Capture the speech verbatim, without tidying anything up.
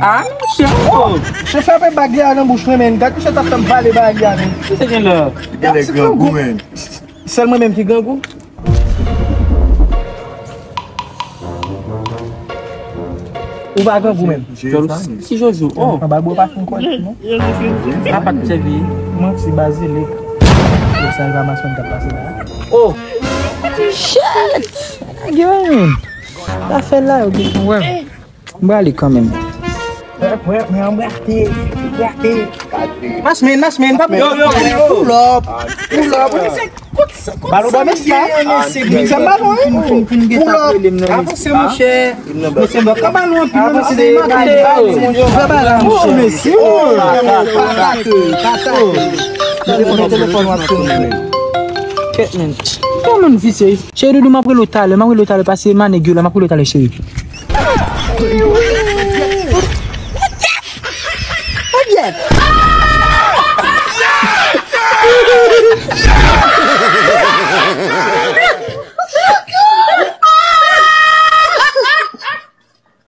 Ah, monchè, oh. Chofè pe bag li a nan bouch mwen, men. Gad misye t ap fè m vale bag li a, men. Misye gen lè. Gen lè grangou, men. Sèl mwen menm ki grangou? Ou pa grangou menm. Ti Jojo, oh. Anba bò pa fin kòlèt, non? Sa pa t sèvi. Manti, bazilik. Yo, sa e pa masonn k ap pase la. Oh! Shit! Gen moun. Sa fè la, yo gen wè. M prale kanmenm. Wè, wè, men anbrake, anbrake. Masmen, masmen, pa yo, yo, yo. Pull up, pull up. Balo ba mesye. Mesye, balo, wi. Pull up. Avanse, monchè. Mesye, bon, ka balo anpil, non, mesye. Fè bala, monchè. Mesye, telefòn, telefòn w ap sone. Kèt, men. Kèt, moun visye. Cheri doudou, m ap rele w talè, m ap rele w talè, pase manèg yo la, m ap rele w talè, cheri.